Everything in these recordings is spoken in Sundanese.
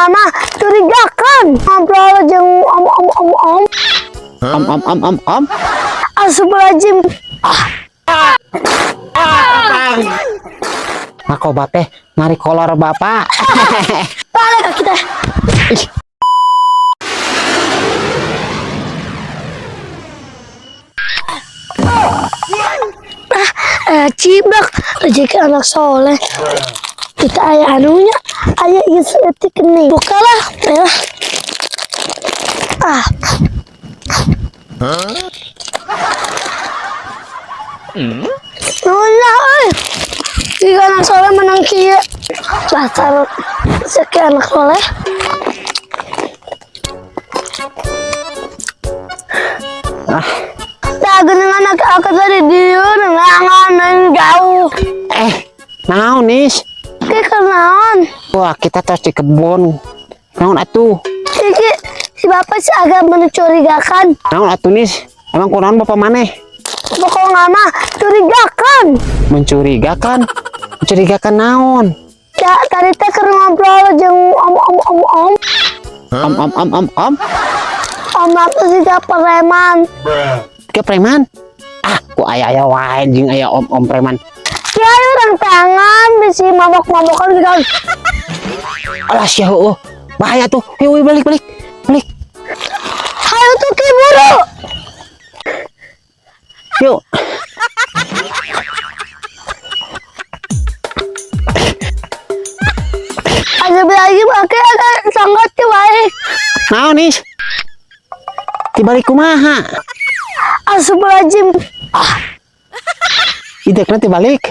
Pokoknya mah curigakan. Ngobrol jeung om om om om. Om om om om om. Astagfirullahaladzim. Narkoba teh narik kolor bapak. Balik ke kita. Ih. Eh, cibak rezeki anak soleh. Kita aya anunya, aya ieu saeutik nih. Bukalah, ya. Ah. Nulah, euy. Jika anak soleh menang kieu. Dasar rezeki anak soleh. Ah. Tah geuningan aku tadi dieu nenangan jauh. Eh, naon nis? Ki kenaon? Wah, kita terus di kebun. Naon atuh? Kiki, si bapak sih agak mencurigakan. Naon atuh nis? Emang kunaon bapak maneh? Pokoknya mah curigakan. Mencurigakan? Mencurigakan naon? Ya, tadi teh keur ngobrol jeung om om om om. Om om om om om. Om aku sih preman. Ke preman? Ah, ku aya-aya wae jeung aya om-om preman. Ya, orang tangan bisi mabok-mabokan gitu. Alah sia heueuh. Bahaya tuh. Yuk, balik balik. Balik. Hayu tuh ki buru. Yuk. Ada lagi pakai agak sanggot ke baik. Naon nis? Dibalik kumaha? Astagfirullahaladzim. Idekna tibalik.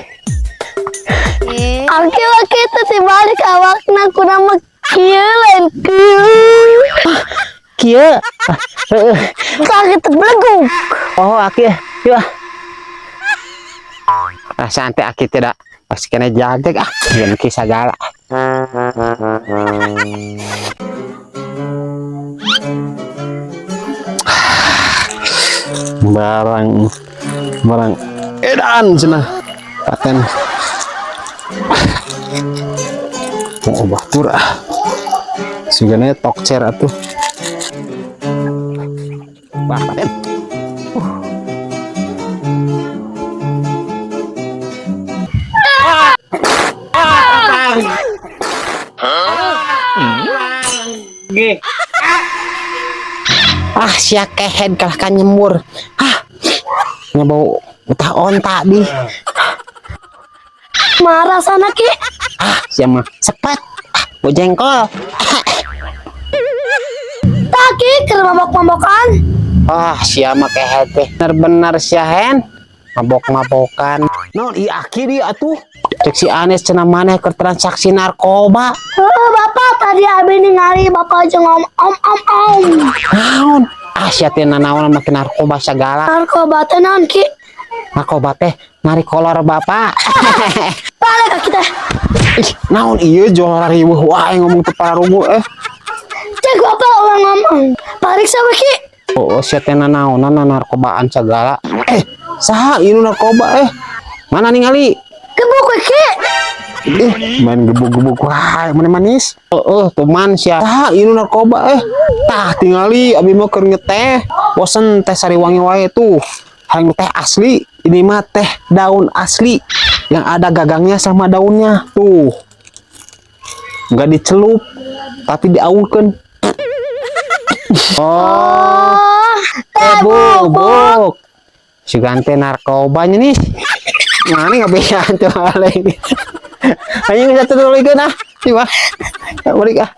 Aki laki itu dibalik awakna kuna mah kieu lain kieu. Kieu. Ah, heueuh. Kaki terbelegu. Oh, aki. Yuk. Ah. Ah, santai aki tidak. Pasti kena jagjag ah. Jeung ki sagala. Barang barang edan cenah. Paten. Mau batur ah. Sugana tokcer atuh. Wah, paten. Ah, sia kehed kalah ka nyembur. Ah, nyabau utah onta di. Marah sana ki. Ah, sia mah sepet. Ah, bau jengkol. Taki keur mabok-mabokan. Ah, sia mah kehed teh. Bener-bener sia hen. Mabok-mabokan. Non, ieu aki dia atuh. Cek si Anes cenah maneh keur transaksi narkoba. Heuh, bapak tadi abi ningali bapak jeung om om om om. Naon? Ah, sia teh nanaon make narkoba sagala. Narkoba teh naon ki? Narkoba teh narik kolor bapak. Balik ke kita. Ih, naon ieu jual riweuh wae ngomong teu pararugu eh. Cek bapak orang ngomong. Pariksa we ki. Oh, oh sia teh nanaonan narkobaan sagala. Eh, saha ieu nu narkoba eh? Mana ningali? Gebuk we ki. Ih, main gebuk-gebuk wae, mana manis. Heeh, tuman sia. Saha ieu nu narkoba eh? Tah tingali abi mah keur ngeteh. Bosen teh sariwangi wae tuh. Hayang teh asli, ini mah teh daun asli yang ada gagangnya sama daunnya tuh. Nggak dicelup, tapi diaulkeun. Oh, Oh, teh bubuk. Sugan teh narkobanya nih. Mana nggak bisa tuh lagi. Ayo satu dulu ah. Coba. Balik ah.